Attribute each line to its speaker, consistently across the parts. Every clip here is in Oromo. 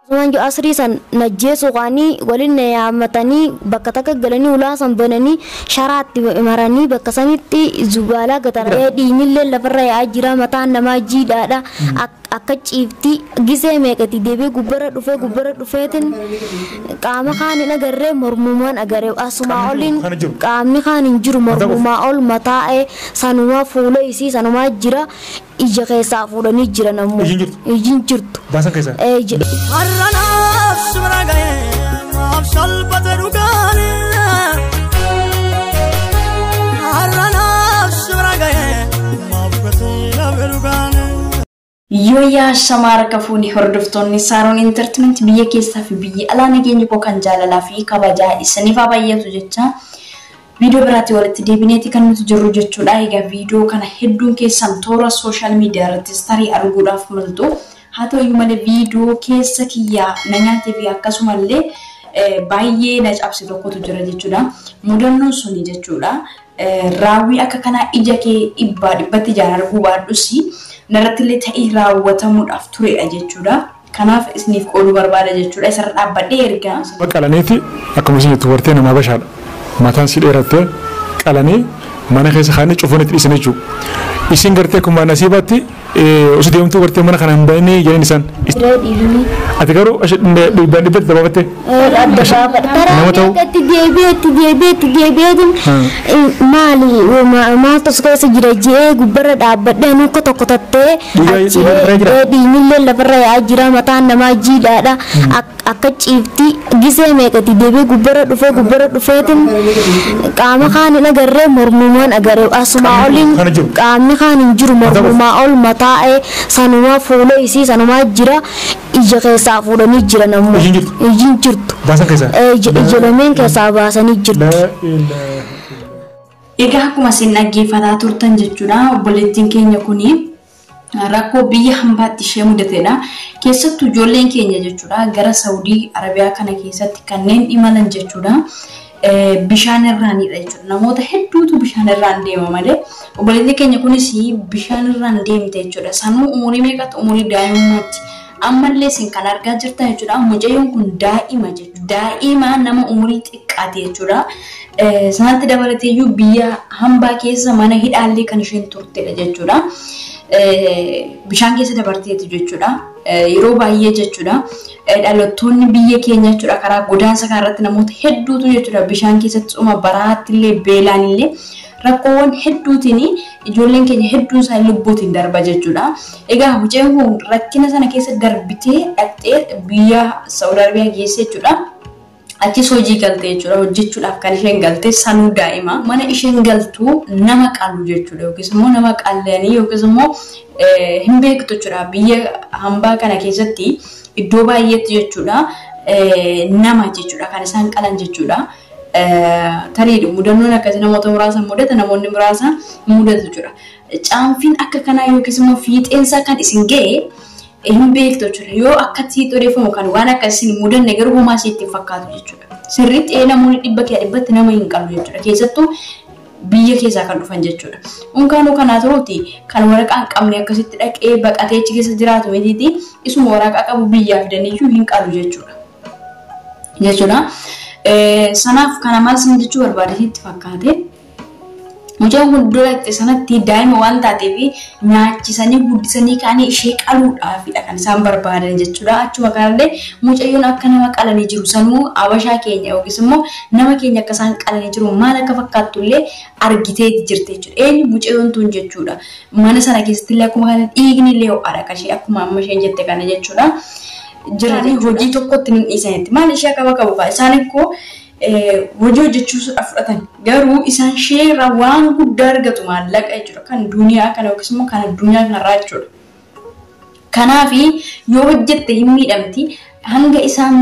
Speaker 1: Waan jiru asrii san najjeessu qaanii waliin na yaammatanii bakka takka galanii ulaa san bananii sharaatti maranii bakka sanitti zubaalaa gatan. Dhiignillee lafarra yaa'aa jira, mataan namaa jiidhaadha. Akka ciifti gisee meeqati deebi'ee gubbarra dhufee gubbarra dhufeetiin qaama kaan hin agarree, mormumaan agarree asumaa oliin qaamni kaan hin jiru, mormumaa ol mataa'ee sanumaa fuula isii sanumaa jira, ija keessaa fuudhanii jiran ammoo. Iji hin jirtu.
Speaker 2: Baasan keessaa.
Speaker 3: Har'anaaf sibira ga'ee maaf salphate dhugaane. Har'anaaf sibira ga'ee maaf gatii dhabe dhugaane.
Speaker 4: Yooyaa shamaara kafuuni hordoftoonni Saaroon Entertainment biyya keessaa fi biyya alaa, nageenya koo kan jaalalaa fi kabajaa isiniif haa baay'atu jecha viidiyoo biraatti walitti deebineeti kan nuti jirru jechuudha. Egaa viidiyoo kana hedduun keessan toora social media irrattis tarii arguudhaaf maltu. Haa ta'u malee viidiyoo keessa kiyyaa na nyaatee fi akkasumallee baay'ee na cabse tokkotu jira jechuudha. Mudannoon suni jechuudha. Raawwii akka kanaa ija kee dhibbaa dhibbatti ijaan arguu baadhus narratti illee ta'ee raawwatamuudhaaf turedha jechuudha. Kanaaf isiniif qooduu barbaada jechuudha. Isarra dhaabbadhee ergaa.
Speaker 2: Qalaniiti akkuma isin jettu wartee namaa bashaadha. Mataan si dheerattee qalanii mana keessa kaanii cufuun itti dhiisan jechuudha. Isin gartee akkuma nasiibaatti osoo deemtuu gartee mana kana hin bahinii jedhan isaan. Ati garuu dhibbaan dhibbatti dabaabattee.
Speaker 1: Adda baafadha. Karaa itti deebi'ee itti deebi'ee itti deebi'eetiin maali maaltu as keessa jira je'ee gubbarra dhaabbadhee nuka tokko tattee dhiignillee lafarra yaa'aa jira, mataan namaa jiidhaadha. Akka ciifti gisee meeqati deebi'ee gubbarra dhufee gubbarra dhufeetiin qaama kaan hin agarree, mormumaan agarree asumaa oliin qaamni kaan hin jiru, mormumaa ol mataa'ee sanumaa fuula isii sanumaa jira, ija keessaa fuudhanii jiran ammoo. Iji hin jirtu.
Speaker 2: Baasan keessaa.
Speaker 1: Ija lameen keessaa baasanii jirtu.
Speaker 4: Egaa akkuma isin dhaggeeffataa turtan jechuudha, obboleettiin keenya kuni rakkoo biyya hambaatti ishee mudatedha. Keessattuu ijoolleen keenya jechuudha gara Saawudii Arabiyaa kana keessatti kanneen imalan jechuudha. Bishaan irraanidha jechuudha. Namoota hedduutu bishaan irraan deema malee obboleettiin keenya kunis bishaan irraan deemte jechuudha. Sanuu umurii meeqatti? Umurii daa'imummaatti. Ammallee isin kan argaa jirtan jechuudha. Mucayyoon kun daa'ima jechuudha. Daa'ima nama umurii xiqqaate jechuudha. Sanatti dabalateeyyuu biyya hambaa keessa mana hidhaallee kan isheen turtedha jechuudha. Bishaan keessa dabarteetu jechuudha. Yeroo baay'ee jechuudha. Dhalattoonni biyya keenya jechuudha karaa godaansa kanarratti namoota hedduutu jechuudha bishaan keessatti tsuma baraatti illee beelaan illee rakkoowwan hedduutiin ijoolleen keenya hedduun isaanii lubbuutiin darba jechuudha. Egaa mucaan kun rakkina sana keessa darbitee dhaqxee biyya Saawud Arabiyaa geesse jechuudha. Achis hojii galte jechuudha. Hojjechuudhaaf kan isheen galte sanuu daa'ima. Mana isheen galtu nama qalu jechuudha. Yookiis immoo nama qalanii yookiis immoo hin beektu jechuudha. Biyya hambaa kana keessatti iddoo baay'eetti jechuudha. Nama jechuudha kan isaan qalan jechuudha. Tarii mudannoon akkasii namoota muraasa mudata, namoonni muraasa mudatu jechuudha. Caanfiin akka kanaa yookiis immoo fiixeensaa kan isin ga'e hin beektu jechuudha. Yoo akkatti odeeffamu kan waan akkasii hin mudanne garuu homaa isheetti hin fakkaatu jechuudha. Sirriitti namoonni dhibba kee dhibbatti nama hin qabu jechuudha. Keessattuu biyya keessaa kan dhufan jechuudha. Unkaanuu kanaa turuuti kan waraqaa hin qabne akkasitti dhaqee baqatee achi keessa jiraatu mitiiti, isuma waraqaa qabu biyyaa fidaniyyuu hin qalu jechuudha. Jechuudha. Sanaaf kana maal isin jechuu barbaade itti fakkaate? Mucaan kun dura sanatti daa'ima waan taateef nyaachisanii guddisanii kaanii ishee qaluudhaafidha kan isaan barbaadan jechuudha. Achuma kanallee mucayyoon akka nama qalanii jiru sanuu abashaa keenya yookiis immoo nama keenya akka isaan qalanii jiru maal akka fakkaattu illee argitee jirti jechuudha. Eenyu mucayyoon tun jechuudha. Mana sana keessatti illee akkuma kana dhiigni illee ho'aadha qashee akkuma amma isheen jette kana jechuudha. Jiranii hojii tokkotti hin dhiisanitti. Maal ishee akka qabu fa'a isaan ikkoo hojii hojjechuudhaaf fudhatan, garuu isaan isheerraa waan guddaa argatu, maallaqa jechuudha, kan duniyaa kana yookiis immoo kan addunyaa kanarraa jechuudha. Kanaaf yoo hojjette hin miidhamti, hanga isaan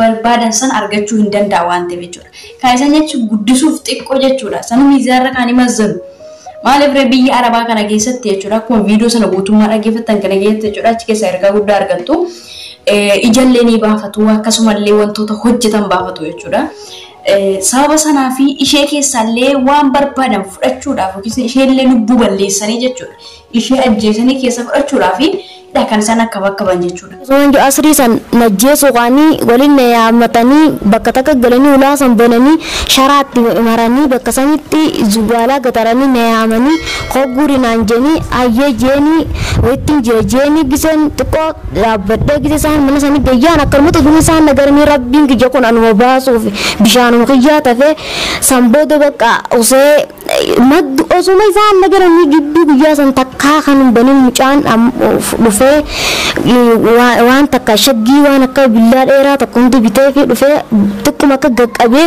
Speaker 4: barbaadan sana argachuu hin danda'a waan ta'eef jechuudha. Kan isaan jechuun guddisuuf xiqqoo jechuudha. Sana miizaarra kan himazzanu. Maaliif biyya Arabaa kana keessatti jechuudha, akkuma viidiyoo sana guutummaa dhaggeeffattan kana keessatti jechuudha, achi keessaa ergaa guddaa argattu. Ijallee ni baafatu, akkasumallee wantoota hojjetan baafatu jechuudha. Sababa sanaa fi ishee keessaallee waan barbaadan fudhachuudhaaf yookiis isheellee lubbuu balleessanii jechuudha. Ishee ajjeesanii keessa fudhachuudhaaf kan isaan akka bakka ban jechuudha.
Speaker 1: Osoo asrii san najjeessu qaanii waliin na yaammatanii bakka takka galanii ulaa san bananii sharaatti maranii bakka sanitti zubaalaa gataranii na yaamanii hogguri naan jennii ayyee jeenii wittiin jira jeenii giseen xiqqoo dhaabbadhee gise isaan mana sanii gayyaan akkanumatti dhuma isaan nagaranii rabbiin kiyya kun anuma baasuuf bishaanuma kiyyaa tafee san booda bakka osoo maddu osuma isaan nagaranii gidduu guyyaa san takkaa kan hin banin mucaan dhufee waan takka shaggii waan akka billaa dheeraa tokko hundi bitee fi dhufee xiqquma akka qaqqabee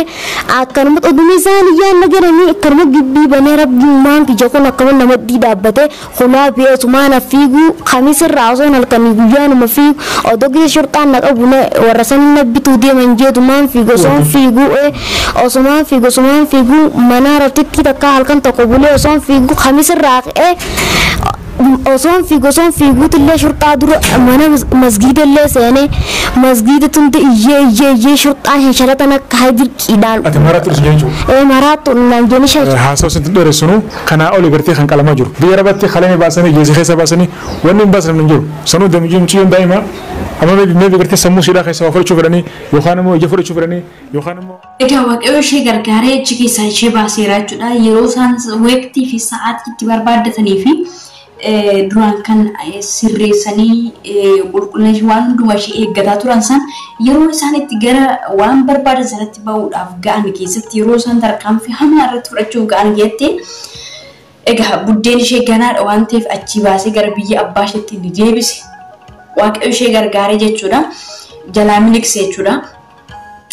Speaker 1: akkanumatti oduma isaan iyyaan nagaranii akkanuma gibbii banee rabbiin kiyya kun akkuma namatti dhaabbatee hulaa biyya osumaan fiiguu kamisirraa osoo halkanii guyyaanuma fiigu odoo gisa shurxaan na qabu warra san na bituu deeman jeetumaan fiigu osoon fiiguu osumaan fiigu osumaan fiiguu mana raftitti takka halkan tokko bulee osoon fiigu kamisirraa ka'ee osoon fiigu osoon fiiguutillee shurxaa dura mana masgiidallee seenee masgiida tunti iyyee iyyee iyyee shurxaan hin shalatan akka hadirqiidhaan.
Speaker 2: Ati maraatu dhus jechuudha.
Speaker 1: Ee maraatu naan jenni shal.
Speaker 2: Haasawaa sinti dheeressinu kanaa oli gartee kan qalamaa jiru. Biyya Arabaatti qalame baasanii geesse keessa baasanii wanni hin baasan hin jiru. Sanuu damijii mucayyoon daa'ima amma meebi gartee sammuu siidhaa keessa waa fudhachuu fedhanii yookaan immoo ija fudhachuu fedhanii yookaan immoo.
Speaker 4: Egaa Waaqayyo ishee gargaaree achi keessaa ishee baaseera jechuudha. Yeroo isaan waqtii fi sa'aatii itti barbaaddatanii fi duraan kan sirreessanii qulqullina waan hundumaa ishee eeggataa turan san yeroo isaan itti gara waan barbaadan sanatti ba'uudhaaf ga'an keessatti yeroo isaan tarkaanfii hamaa irratti fudhachuuf ga'an keessatti egaa buddeen ishee ganaadha waan ta'eef achii baasee gara biyya abbaa isheetti ni deebise. Waaqayyo ishee gargaaree jechuudha. Jalaa miliqse jechuudha.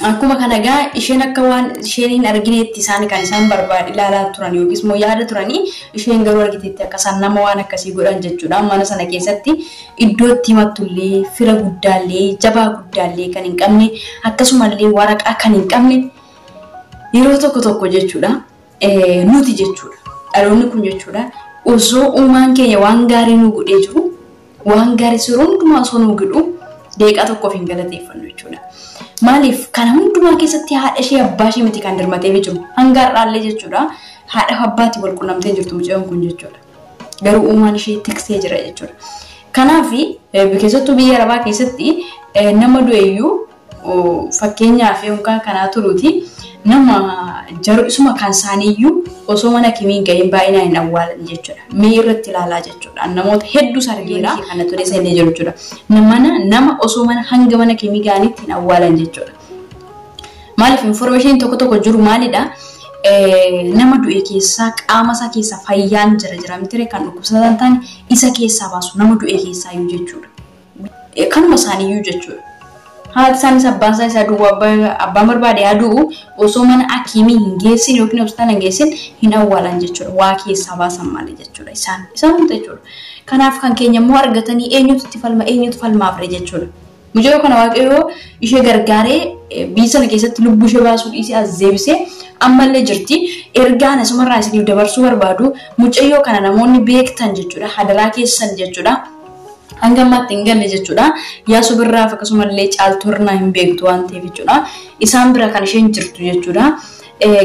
Speaker 4: Akkuma kana egaa isheen akka waan isheen hin arginetti isaan kan isaan barbaade ilaalaa turan yookiis immoo yaada turanii isheen garuu argiteetti akka isaan nama waan akkasii godhan jechuudha. Mana sana keessatti iddoo itti himattullee fira guddaallee jabaa guddaallee kan hin qabne akkasumallee waraqaa kan hin qabne yeroo tokko tokko jechuudha nuti jechuudha dhaloonni kun jechuudha osoo uumaan keenya waan gaarii nu godhee jiru waan gaarii yeroo hundumaa osoo nu godhu deeqaa tokkoof hin galateeffannu jechuudha. Maaliif kana hundumaa keessatti haadha ishee abbaa ishee miti kan dirmatee jiru hanga har'aallee jechuudha haadha abbaatti wal qunnamtee jirtu mucayyoon kun jechuudha. Garuu uumaan ishee tiksee jira jechuudha. Kanaaf keessattuu biyya Arabaa keessatti nama du'eyyuu fakkeenyaaf yookaan kanaa turuuti nama jaru isuma kan isaaniiyyuu osoo mana kimiin gahiin baay'inaan hin awwaalan jechuudha. Mee irratti ilaalaa jechuudha. Namoota hedduu sargeera kana ture seenee jiru jechuudha. Nama osoo mana hanga mana kimii gahanitti hin awwaalan jechuudha. Maaliif information tokko tokko jiru maalidha? Nama du'e keessaa qaama isaa keessaa fayyaan jira jira miti kan dhukkubsatan ta'an isa keessaa baasu nama du'e keessaa iyyuu jechuudha. Kanuma isaaniiyyuu jechuudha. Haati isaanis abbaan isaa du'u abbaan barbaade haa du'u osoo mana hakiimii hin geessin yookiin hospitaala hin geessin hin awwaalan jechuudha. Waa keessaa baasan malee jechuudha isaan hunda jechuudha. Kanaaf kan keenya immoo argatanii eenyutu itti falma eenyutu falmaaf ree jechuudha. Mucayyoo kana Waaqayyo ishee gargaaree biyya sana keessatti lubbuu ishee baasuu dhiisee as deebisee ammallee jirti. Ergaan asumarraa isiniif dabarsuu barbaadu mucayyoo kana namoonni beektan jechuudha. Hadaraa keessan jechuudha. Hanga ammaatti hin galle jechuudha. Yaasuu birraaf akkasumallee caaltuu hin beektu waan ta'eef jechuudha. Isaan bira kan isheen jirtu jechuudha.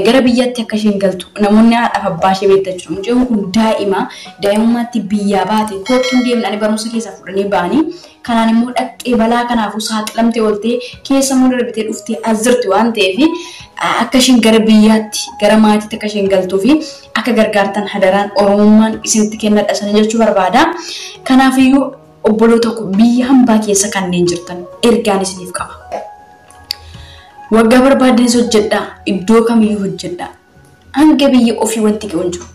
Speaker 4: Gara biyyaatti akka isheen galtu namoonni haadhaaf abbaa ishee beektan jechuudha. Mucayyoon kun daa'ima daa'imummaatti biyyaa baate kootuun deemnaan barumsa keessaa fudhanii ba'anii kanaan immoo dhaqxee balaa kanaafuu saaxilamtee ooltee keessa immoo darbitee dhuftee as jirti waan ta'eef akka isheen gara biyyaatti gara maatiitti akka isheen galtuu fi akka gargaartan hadaraan Oromummaan isinitti kennadha sana jechuu barbaada. Kanaafiyyuu obboloota koo biyya hambaa keessa kanneen jirtan ergaan isiniif qaba. Waggaa barbaaddees hojjedhaa, iddoo kamiyyuu hojjedhaa. Hanga biyya ofii wanti kee hin jiru.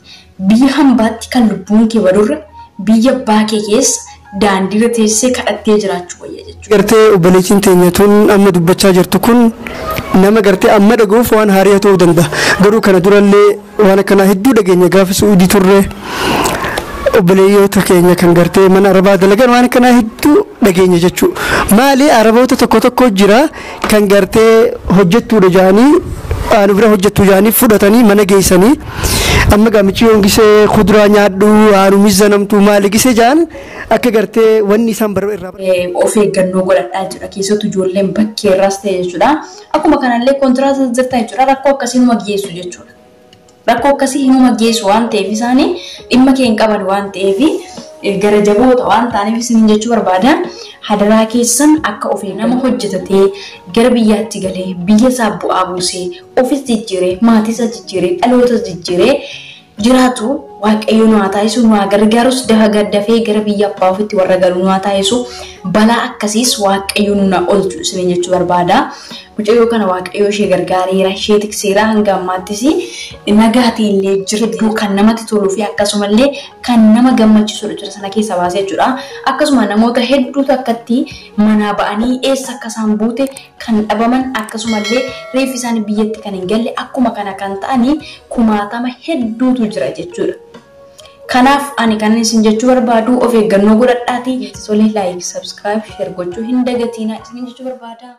Speaker 4: Biyya hambaatti kan lubbuun kee badurra biyya baakee keessa daandiirra teessee kadhattee jiraachuu wayya jechuudha.
Speaker 5: Gartee obboleettiin teenya tun amma dubbachaa jirtu kun nama gartee amma dhaga'uuf waan haaraa ta'uu danda'a. Garuu kana durallee waan akkanaa hedduu dhageenya gaafa Su'uudii turre obboleeyyoota keenya kan gartee mana arabaa dalagan waan akkanaa hedduu dhageenya jechuudha. Maali araboota tokko tokko jira kan gartee hojjettuudha jaanii aan bira hojjettu jaanii fudhatanii mana geessanii amma gaamichi yoon gisee kuduraa nyaadhu aanu mizanamtu maali gisee jaan akka gartee wanni isaan barba irraa
Speaker 4: Of eeggannoo godhadhaa jechuudha. Keessattuu ijoolleen bakkee irraas ta'e jechuudha. Akkuma kanallee kontiraata jirta jechuudha. Rakkoo akkasii numa geessu jechuudha. Rakkoo akkasii hinuma geessu waan ta'eef isaanii dhimma kee hin qaban waan ta'eef Gara jaboota waan ta'aniif isiniin jechuu barbaada. Hadaraa keessan akka ofii nama hojjetatee gara biyyaatti galee biyya isaa bu'aa buusee ofis jijjiiree maatii isaa jijjiiree dhaloota jijjiiree jiraatu Waaqayyo nu haa taasisu, nu haa gargaarus. Dafee gara biyya abbaa ofiitti warra galu nu haa taasisu. Balaa akkasiis Waaqayyo nu na oolchu isiniin jechuu barbaada. Mucayyoo kana Waaqayyo ishee gargaareera, ishee tikseera. Hanga ammaattis nagaatii illee jira. Hedduu kan namatti toluu fi akkasumallee kan nama gammachiisudha jira sana keessa baasee jechuudha. Akkasuma namoota hedduutu akkatti manaa ba'anii eessa akka isaan buute kan dhabaman, akkasumallee reeffi isaanii biyyatti kan hin galle, akkuma kana kan ta'anii kumaatama hedduutu jira jechuudha. Kanaaf ani kan isin jechuu barbaadu, of eeggannoo godhadhaati. Tolee, like, subscribe, share gochuu hin dagatiina isin jechuu barbaada.